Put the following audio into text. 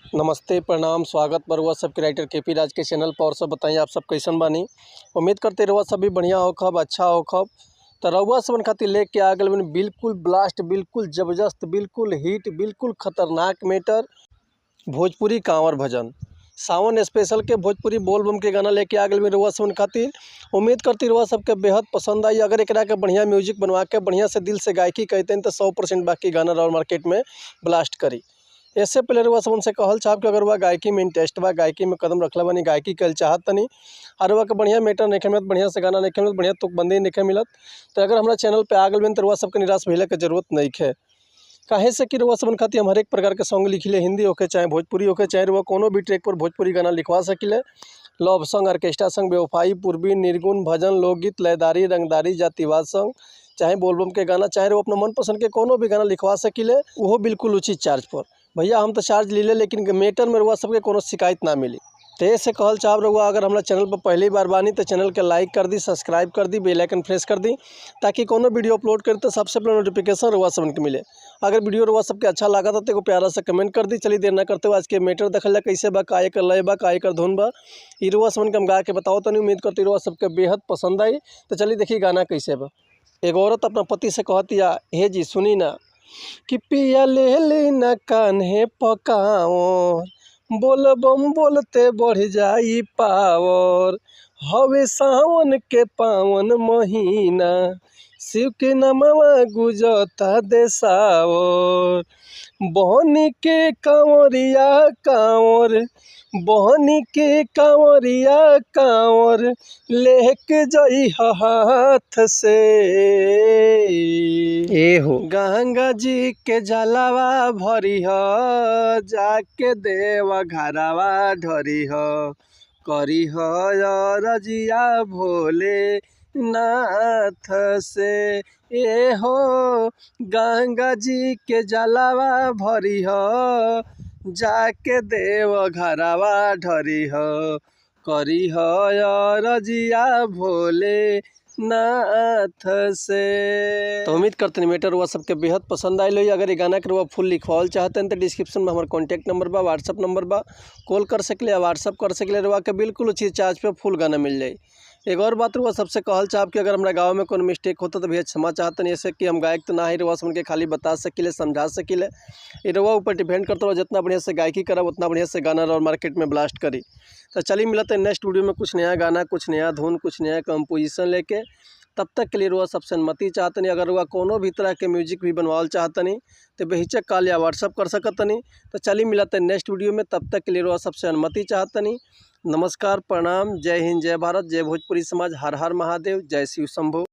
नमस्ते, प्रणाम, स्वागत बा रउआ सबके राइटर केपी राज के चैनल पर। और सब बताई आप सब कैसन बानी। उम्मीद करते रउआ सब भी बढ़िया होखब, अच्छा होखब। तो रउआ सबन खातिर लेके आ गइल बानी बिल्कुल ब्लास्ट, बिल्कुल जबरदस्त, बिल्कुल हिट, बिल्कुल खतरनाक मैटर भोजपुरी कांवर भजन सावन स्पेशल के भोजपुरी बोलबम के गाना लेके आ गइल बानी रउआ सबन खातिर। उम्मीद करती रउआ सबके बेहद पसंद आई। अगर एकरा के बढ़िया म्यूजिक बनवा के बढ़िया से दिल से गायकी कहते तो 100% बाकी गाना और मार्केट में ब्लास्ट करी। इससे पहले रउआ सबन से कहल चाहब कि अगर वह गायकी में इंटरेस्ट बा, गायकी में कदम रखले बानी, गायकी कल चाहत तनी और रउआ के बढ़िया मैटर नहीं मिलत, बढ़िया से गाना नहीं मिलत, बढ़िया तुकबंदी नहीं मिलत, तो अगर हमारा चैनल पे आ गइल बानी तो रउआ सबके निराश भइले के जरूरत नहीं है। काहे से कि रउआ सबन खातिर हम हरेक प्रकार के सॉन्ग लिखिले, हिंदी होके चाहे भोजपुरी होके, चाहे रउआ कोनो भी ट्रैक पर भोजपुरी गाना लिखवा सकिले। लव सॉन्ग, ऑर्केस्ट्रा सॉन्ग, बेवफाई, पूर्वी, निर्गुण, भजन, लोकगीत, लयदारी, रंगदारी, जातिवाद सॉन्ग, चाहे बोलबम के गाना, चाहे रउआ अपना मनपसंद के कोनो भी गाना लिखवा सकिले, उहो बिल्कुल उचित चार्ज पर। भैया हम तो चार्ज लीले लेकिन मैटर में रउआ सबके कोनो शिकायत ना मिली। तो ऐसे कहल चाहब रउआ अगर हमारा चैनल पर पहली बार बानी तो चैनल के लाइक कर दी, सब्सक्राइब कर दी, बेल आइकन प्रेस कर दी, ताकि कोनो वीडियो अपलोड करी तो सबसे पहले नोटिफिकेशन रउआ सबन के मिले। अगर वीडियो रउआ सबके अच्छा लगा तो एगो प्यारा सा कमेंट कर दी। चलिए देर ना करते हुए आज के मैटर देखल जाए कैसे बा, का एकर लय बा, का एकर धुन बा, ई रउआ सबन के हम गा के बताओ तनी। उम्मीद करती रउआ सबके बेहद पसंद आई। तो चलिए देखिए गाना कैसे बा। एगो औरत अपना पति से कहतिया, हे जी सुनी ना कि पिया ले ली ना कान्हे पकाओ, बोल बम बोलते बढ़ जाई पावर, हवे सावन के पावन महीना, शिव के नमवा गुजता देसावर, बहनी के कांवरिया कांवर, बहनी के कांवरिया कांवर, लेके जई हाथ से ए हो गंगा जी के जलवा भरी ह, जाके देव घरवा ढरी ह, करी ह रजिया भोले नाथ से, ए हो गंगा जी के जलवा भरी ह, जाके देव घरवा ढरी ह, करी ह रजिया भोले नाथ से। तो उम्मीद करते हैं मैटर रउआ सबके बेहद पसंद आयल होई। अगर ये गाना के रउआ फुल लिखवावल चाहते हैं तो डिस्क्रिप्शन में हमारे कॉन्टैक्ट नंबर बा, व्हाट्सअप नंबर बा, कॉल कर सकले या व्हाट्सअप कर सकले। रउआ के बिल्कुल उचित चार्ज पे फुल गाना मिल जाई। एक और बात रउआ सबसे कहल चाहब कि अगर हमारा गाँव में कोनो मिस्टेक होता तो भैया क्षमा चाहतनी, ऐसे कि हम गायक तो ना ही रउआ सबन के खाली बता सकिले, समझा सकिले। ये रउआ ऊपर डिपेंड करता रहो, जितना बढ़िया से गायकी करब उतना बढ़िया से गाना और मार्केट में ब्लास्ट करी। तो चलिए मिलते हैं नेक्स्ट वीडियो में कुछ नया गाना, कुछ नया धुन, कुछ नया कंपोजिशन लेके। तब तक के लिए रउआ सबसे अनुमति चाहतनी। अगर रउआ कोनो भी तरह के म्यूजिक भी बनवावल चाहतनी तो बेहिचक कॉल या व्हाट्सअप कर सकतनी। तो चलिए मिलते हैं नेक्स्ट वीडियो में, तब तक के लिए रउआ सबसे अनुमति चाहतनी। नमस्कार, प्रणाम, जय हिंद, जय भारत, जय भोजपुरी समाज, हर हर महादेव, जय शिव शंभो।